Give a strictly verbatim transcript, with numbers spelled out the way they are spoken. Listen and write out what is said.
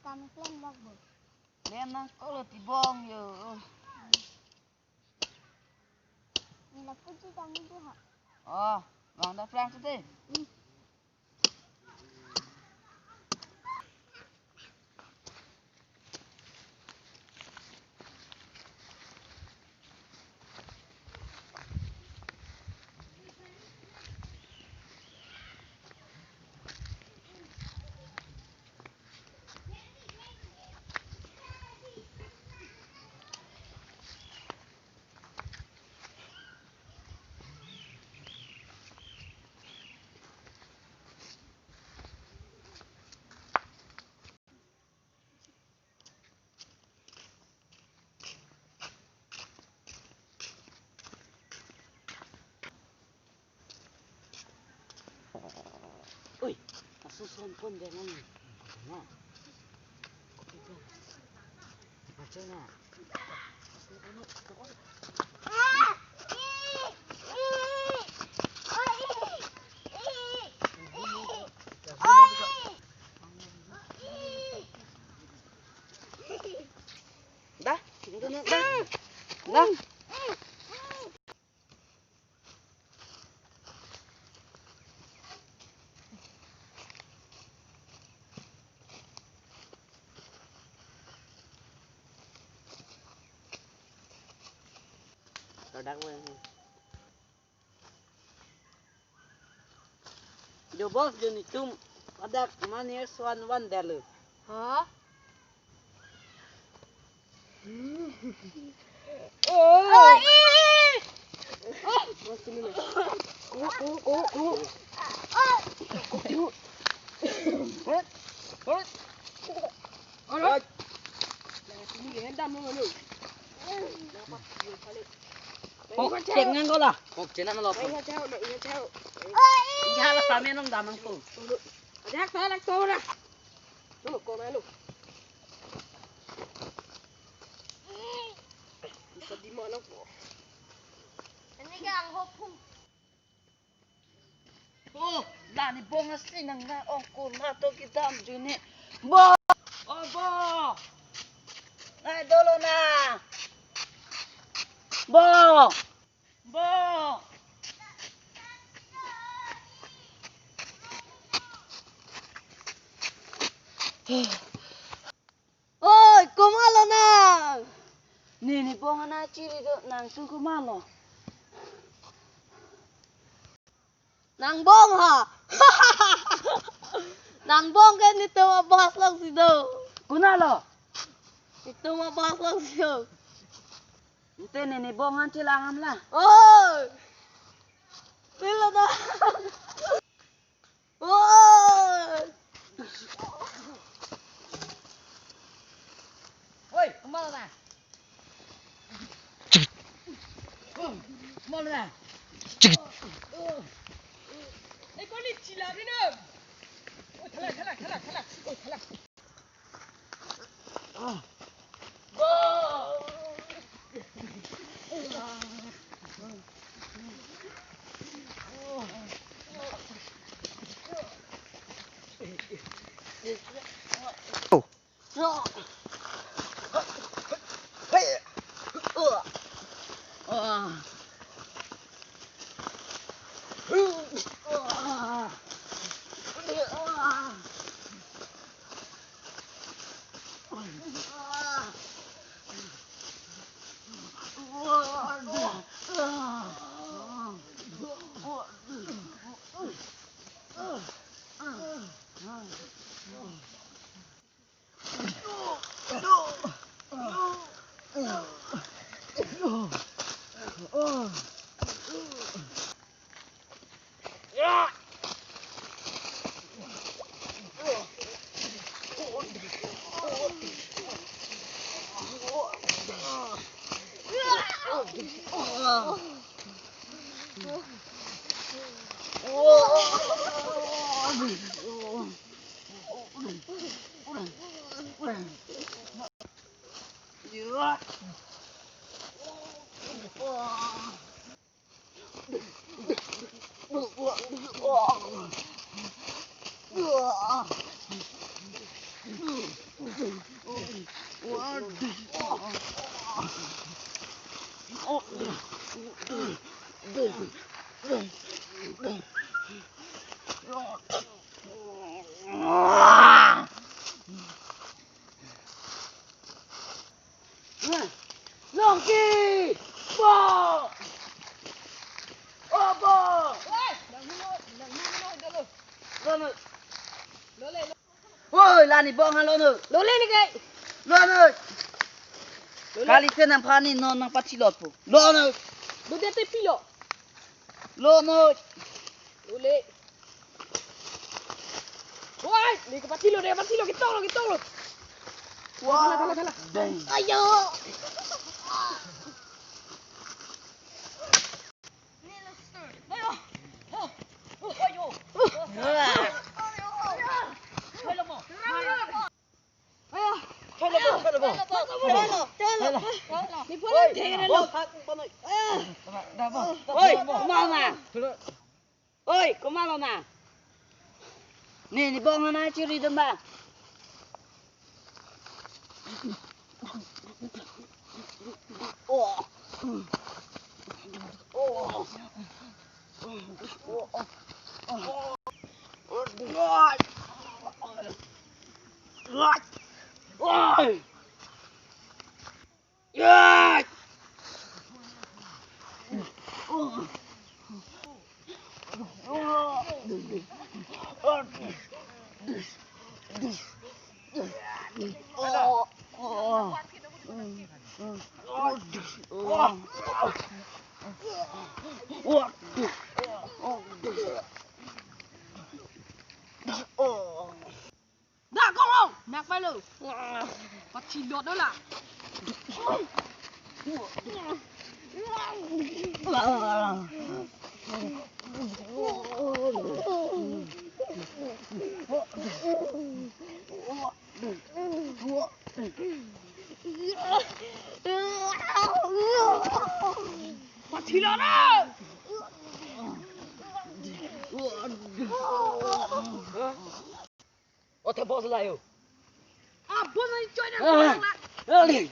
Kami plan bak bo. Plan nangkok lo, tibong yo. Nila puji kami duha. Oh, bang da plan tu deh. Hmm. Oi, aso son pon deng ani. Na. Kopi pon. Baca na. Dah, dah, dah. Ladak weh. Jo boss, jo netum ladak Manier Swan van dalo. Ha? Kok cek nang ko la. Kok cek nang lo. Iya la, kami nang damang ko. Ajak ta lak to na. Lo ko na lo. Bisa di mana ko? Ini kan hopung. Oh, la ne bong asi nang na ong ko la to kedam juni. Bong. Oh, bong. Nai dolo na. Bong. Bong. Oi, komatlo nang? Ne, ne bong ana chiri do, nang su komatlo? Nang bong ha? Nang bong ke netum a-bus along si do. Konatlo? Netum a-bus along si do. Ante ne, ne bong an chelang ham la. Oi. Pilo do. Oi. Oi, komatlo na? Komatlo na? Eh, koni chila ri na. Oi, thala, thala, thala, thala. Oi, thala. Longki! Bo! O bo! Woi, dang dulu, dang dulu, dulu. Lo noi. Lo le, lo. Woi, la ne bong ha, lo noi. Lo le ne ke. Lo noi. Lo le. Kali ke nangphan ne non nangpachilotpo. Lo noi. Lo de te pilo. Lo noi. Lo le. Woi, ne kepachilo, ne kepachilo, ketong lo, ketong lo. Wah. Thala, thala, thala. Deng. Ayo. Ayo. Ayo. Ayo. Ayo. Ayo. Chalo, chalo, chalo. Chalo, chalo. Ni pura Oi, dere lo. Bos, hak, bos. Ayo. Dah, bos. Oi, komat lo nang? Oi, komat lo nang? Ne, ne bong ha nangchiri dun ba? Oh. Oh. Dah, kong, kong. Nak malu. Pachilot dulu lah. Pachilot dulu. Othe bos layo. Ah, bos layo, join na, ah, bos layo.